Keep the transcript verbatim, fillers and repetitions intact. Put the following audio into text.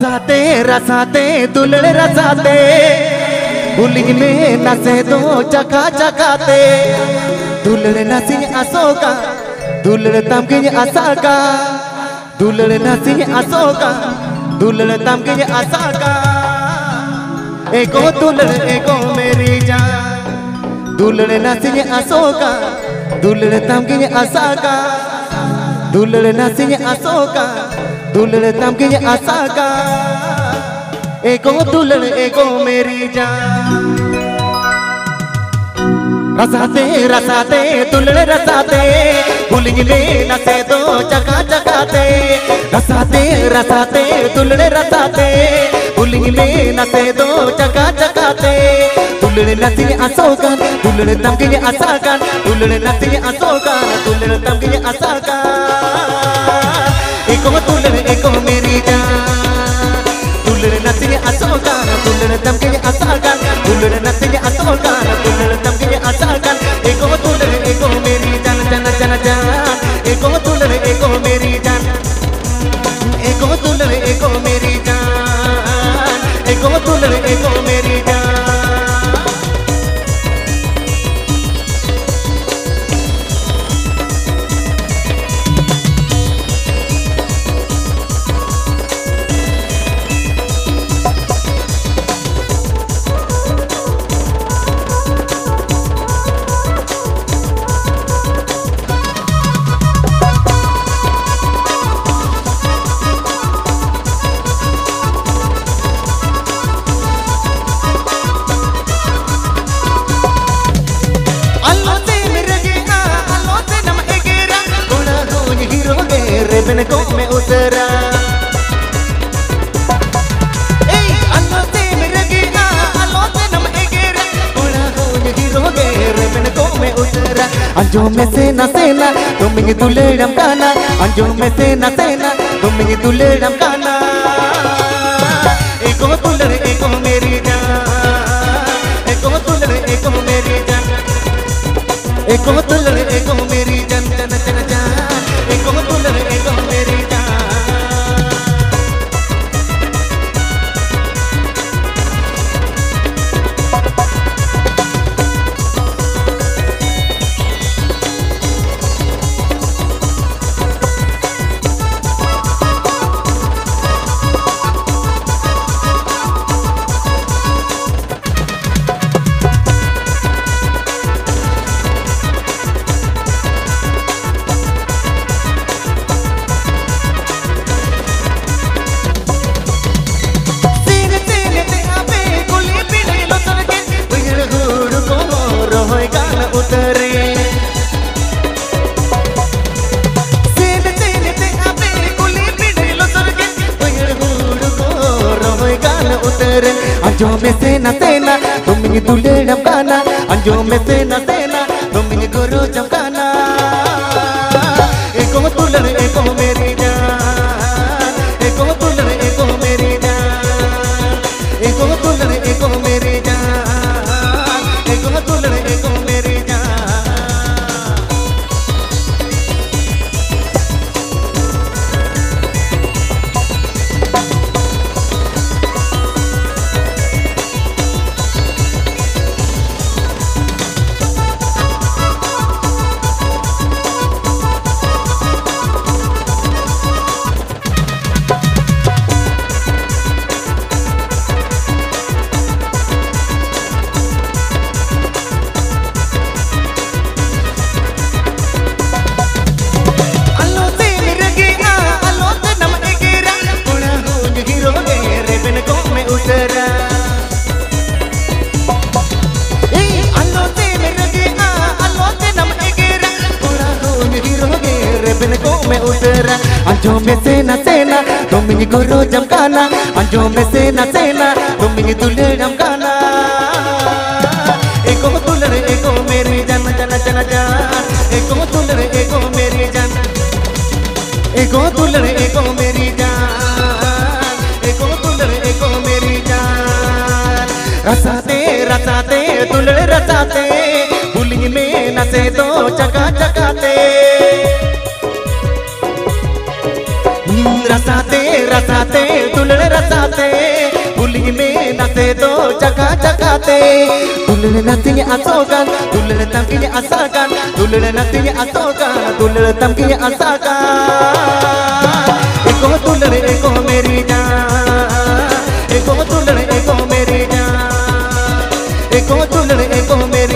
ᱨᱟᱥᱟᱛᱮ, ᱨᱟᱥᱟᱛᱮ, ᱫᱩᱞᱟᱹᱲ ᱨᱟᱥᱟᱛᱮ, ᱵᱩᱞᱤᱧ ᱢᱮ ᱱᱟᱥᱮ ᱫᱚ ᱪᱟᱠᱷᱟ ᱪᱟᱠᱷᱟᱛᱮ᱾ ᱫᱩᱞᱟᱹᱲ ᱱᱟᱥᱮᱧ ᱟᱥᱚᱜᱟ, ᱫᱩᱞᱟᱹᱲ ᱛᱟᱢ ᱜᱤᱧ ᱟᱥᱟᱜᱟ᱾ ᱫᱩᱞᱟᱹᱲ ᱱᱟᱥᱮᱧ ᱟᱥᱚᱜᱟ, ᱫᱩᱞᱟᱹᱲ ᱛᱟᱢ ᱜᱤᱧ ᱟᱥᱟᱜᱟ᱾ ᱮᱜᱳ ᱫᱩᱞᱟᱹᱲ ᱮᱜᱳ ᱢᱮᱨᱤ ᱡᱟᱱ᱾ ᱫᱩᱞᱟᱹᱲ ᱱᱟᱥᱮᱧ ᱟᱥᱚᱜᱟ, ᱫᱩᱞᱟᱹᱲ ᱛᱟᱢ ᱜᱤᱧ ᱟᱥᱟᱜᱟ᱾ ᱫᱩᱞᱟᱹᱲ ᱱᱟᱥᱮᱧ ᱟᱥᱚᱜᱟ, ᱫᱩᱞᱟᱹᱲ ᱛᱟᱢ ᱜᱤᱧ ᱟᱥᱟᱜᱟ᱾ ᱮᱜᱳ ᱫᱩᱞᱟᱹᱲ ᱮᱜᱳ ᱢᱮᱨᱤ ᱡᱟᱱ᱾ ᱨᱟᱥᱟᱛᱮ, ᱨᱟᱥᱟᱛᱮ, ᱫᱩᱞᱟᱹᱲ ᱨᱟᱥᱟᱛᱮ, ᱵᱩᱞᱤᱧ ᱢᱮ ᱱᱟᱥᱮ ᱫᱚ ᱪᱟᱠᱷᱟ ᱪᱟᱠᱷᱟᱛᱮ᱾ ᱨᱟᱥᱟᱛᱮ, ᱨᱟᱥᱟᱛᱮ, ᱫᱩᱞᱟᱹᱲ ᱨᱟᱥᱟᱛᱮ, ᱵᱩᱞᱤᱧ ᱢᱮ ᱱᱟᱥᱮ ᱫᱚ ᱪᱟᱠᱷᱟ ᱪᱟᱠᱷᱟᱛᱮ᱾ ᱫᱩᱞᱟᱹᱲ ᱱᱟᱥᱮᱧ ᱟᱥᱚᱜᱟ, ᱫᱩᱞᱟᱹᱲ ᱛᱟᱢ ᱜᱤᱧ ᱟᱥᱟᱜᱟ᱾ ᱫᱩᱞᱟᱹᱲ ᱱᱟᱥᱮᱧ ᱟᱥᱚᱜᱟ, ᱫᱩᱞᱟᱹᱲ ᱛᱟᱢ ᱜᱤᱧ ᱟᱥᱟᱜᱟ᱾ ᱮᱜᱳ ᱫᱩᱞᱟᱹᱲ ᱮᱜᱳ ᱢᱮᱨᱤ ᱡᱟᱱ᱾ ᱫᱩᱞᱟᱹᱲ ᱱᱟᱥᱮᱧ ᱟᱥᱚᱜᱟ, ᱫᱩᱞᱟᱹᱲ ᱛᱟᱢ ᱜᱤᱧ ᱟᱥᱟᱜᱟ᱾ ᱫᱩᱞᱟᱹᱲ ᱱᱟᱥᱮᱧ ᱟᱥᱚᱜᱟ, ᱫᱩᱞᱟᱹᱲ ᱛᱟᱢ ᱜᱤᱧ ᱟᱥᱟᱜᱟ᱾ ᱮᱜᱳ ᱫᱩᱞᱟᱹᱲ ᱮᱜᱳ ᱢᱮᱨᱤ ᱡᱟᱱ, ᱡᱟᱱ, ᱡᱟᱱ, ᱡᱟᱱ᱾ ᱮᱜᱳ ᱫᱩᱞᱟᱹᱲ ᱮᱜᱳ ᱢᱮᱨᱤ ᱡᱟᱱ᱾ ᱮᱜᱳ ᱫᱩᱞᱟᱹᱲ ᱮᱜᱳ ᱢᱮᱨᱤ ᱡᱟᱱ᱾ ᱮᱜᱳ ᱫᱩᱞᱟᱹᱲ ᱮᱜᱳ ᱢᱮᱨᱤ ᱡᱟᱱ᱾ ᱟᱞᱚ ᱛᱮᱢ ᱨᱟᱹᱜᱤᱜᱼᱟ, ᱟᱞᱚ ᱛᱮᱱᱟᱢ ᱮᱜᱮᱨᱟ, ᱠᱚᱲᱟ ᱦᱚᱧ ᱦᱤᱨᱳ ᱜᱮ ᱨᱮᱵᱮᱱ ᱠᱚᱜ ᱢᱮ ᱩᱥᱟᱹᱨᱟ᱾ ᱮᱭ, ᱟᱞᱚ ᱛᱮᱢ ᱨᱟᱹᱜᱤᱜᱼᱟ, ᱟᱞᱚ ᱛᱮᱱᱟᱢ ᱮᱜᱮᱨᱟ, ᱠᱚᱲᱟ ᱦᱚᱧ ᱦᱤᱨᱳ ᱜᱮ ᱨᱮᱵᱮᱱ ᱠᱚᱜ ᱢᱮ ᱩᱥᱟᱹᱨᱟ᱾ ᱟᱸᱡᱚᱢ ᱢᱮᱥᱮ ᱱᱟᱥᱮᱱᱟᱜ, ᱫᱚᱢᱮᱧ ᱫᱩᱞᱟᱹᱲᱟᱢ ᱠᱟᱱᱟ, ᱟᱸᱡᱚᱢ ᱢᱮᱥᱮ ᱱᱟᱥᱮᱱᱟᱜ, ᱫᱚᱢᱮᱧ ᱫᱩᱞᱟᱹᱲᱟᱢ ᱠᱟᱱᱟ᱾ ᱮᱜᱳ ᱫᱩᱞᱟᱹᱲ ᱮᱜᱳ ᱢᱮᱨᱤ ᱡᱟᱱ, ᱮᱜᱳ ᱫᱩᱞᱟᱹᱲ ᱮᱜᱳ ᱢᱮᱨᱤ ᱡᱟᱱ, ᱮᱜᱳ ᱫᱩᱞᱟᱹᱲ ᱮᱜᱳ ᱢᱮᱨᱤ ᱡᱟᱱ, ᱡᱟᱱ, ᱡᱟᱱ, ᱡᱟᱱ, ᱮᱜᱳ ᱫᱩᱞᱟᱹᱲ ᱮᱜᱳ ᱢᱮᱨᱤ ᱡᱟᱱ᱾ ᱟᱸᱡᱚᱢ ᱢᱮᱥᱮ ᱱᱟᱥᱮᱱᱟᱜ, ᱫᱚᱢᱮᱧ ᱫᱩᱞᱟᱹᱲᱟᱢ ᱠᱟᱱᱟ᱾ ᱟᱸᱡᱚᱢ ᱢᱮᱥᱮ ᱱᱟᱥᱮᱱᱟᱜ, ᱫᱚᱢᱮᱧ ᱜᱚᱨᱚᱡᱟᱢ ᱠᱟᱱᱟ᱾ ᱮ ᱜᱚ ᱫᱩᱞᱟᱹᱲ, ᱮ ᱜᱚ ᱢᱮᱨᱤ ᱡᱟᱱ, ᱮ ᱜᱚ ᱫᱩᱞᱟᱹᱲ, ᱮ ᱜᱚ ᱢᱮᱨᱤ ᱡᱟᱱ, ᱮ ᱜᱚ ᱫᱩᱞᱟᱹᱲ, ᱮ ᱜᱚ ᱢᱮᱨᱤ ᱡᱟᱱ, ᱮ ᱜᱚ ᱫᱩᱞᱟᱹᱲ, ᱮ ᱜᱚ ᱢᱮᱨᱤ ᱡᱟᱱ᱾ ᱟᱞᱚ ᱛᱮᱢ ᱨᱟᱹᱜᱤᱜᱼᱟ, ᱟᱞᱚ ᱛᱮᱱᱟᱢ ᱮᱜᱮᱨᱟ, ᱠᱚᱲᱟ ᱦᱚᱧ ᱦᱤᱨᱳ ᱜᱮ ᱨᱮᱵᱮᱱ ᱠᱚᱜ ᱢᱮ ᱩᱥᱟᱹᱨᱟ᱾ ᱮᱭ, ᱟᱞᱚ ᱛᱮᱢ ᱨᱟᱹᱜᱤᱜᱼᱟ, ᱟᱞᱚ ᱛᱮᱱᱟᱢ ᱮᱜᱮᱨᱟ, ᱠᱚᱲᱟ ᱦᱚᱧ ᱦᱤᱨᱳ ᱜᱮ ᱨᱮᱵᱮᱱ ᱠᱚᱜ ᱢᱮ ᱩᱥᱟᱹᱨᱟ᱾ ᱟᱸᱡᱚᱢ ᱢᱮᱥᱮ ᱱᱟᱥᱮᱱᱟᱜ, ᱫᱚᱢᱮᱧ ᱜᱚᱨᱚᱡᱟᱢ ᱠᱟᱱᱟ᱾ ᱟᱸᱡᱚᱢ ᱢᱮᱥᱮ ᱱᱟᱥᱮᱱᱟᱜ, ᱫᱚᱢᱮᱧ ᱫᱩᱞᱟᱹᱲᱟᱢ ᱠᱟᱱᱟ᱾ ᱮ ᱜᱚ ᱫᱩᱞᱟᱹᱲ, ᱮ ᱜᱚ ᱢᱮᱨᱤ ᱡᱟᱱ, ᱡᱟᱱ, ᱡᱟᱱ, ᱡᱟᱱ᱾ ᱮ ᱜᱚ ᱫᱩᱞᱟᱹᱲ, ᱮ ᱜᱚ ᱢᱮᱨᱤ ᱡᱟᱱ᱾ ᱮ ᱜᱚ ᱫᱩᱞᱟᱹᱲ, ᱮ ᱜᱚ ᱢᱮᱨᱤ ᱡᱟᱱ᱾ ᱮ ᱜᱚ ᱫᱩᱞᱟᱹᱲ, ᱮ ᱜᱚ ᱢᱮᱨᱤ ᱡᱟᱱ᱾ ᱨᱟᱥᱟᱛᱮ, ᱨᱟᱥᱟᱛᱮ, ᱫᱩᱞᱟᱹᱲ ᱨᱟᱥᱟᱛᱮ, ᱵᱩᱞᱤᱧ ᱢᱮ ᱱᱟᱥᱮ ᱫᱚ ᱪᱟᱠᱟ ᱪᱟᱠᱟᱛᱮ᱾ ᱨᱟᱥᱟᱛᱮ, ᱨᱟᱥᱟᱛᱮ, ᱫᱩᱞᱟᱹᱲ ᱨᱟᱥᱟᱛᱮ, ᱵᱩᱞᱤᱧ ᱢᱮ ᱱᱟᱥᱮ ᱫᱚ ᱪᱟᱠᱟ ᱪᱟᱠᱟᱛᱮ᱾ ᱫᱩᱞᱟᱹᱲ ᱱᱟᱥᱮᱧ ᱟᱥᱚᱜᱟᱱ, ᱫᱩᱞᱟᱹᱲ ᱛᱟᱢ ᱜᱤᱧ ᱟᱥᱟᱜᱟᱱ, ᱫᱩᱞᱟᱹᱲ ᱱᱟᱥᱮᱧ ᱟᱥᱚᱜᱟᱱ, ᱫᱩᱞᱟᱹᱲ ᱛᱟᱢ ᱜᱤᱧ ᱟᱥᱟᱜᱟᱱ᱾ ᱮ ᱜᱚ ᱫᱩᱞᱟᱹᱲ, ᱮ ᱜᱚ ᱢᱮᱨᱤ ᱡᱟᱱ, ᱮ ᱜᱚ ᱫᱩᱞᱟᱹᱲ, ᱮ ᱜᱚ ᱢᱮᱨᱤ ᱡᱟᱱ, ᱮ ᱜᱚ ᱫᱩᱞᱟᱹᱲ, ᱮ ᱜᱚ ᱢᱮᱨᱤ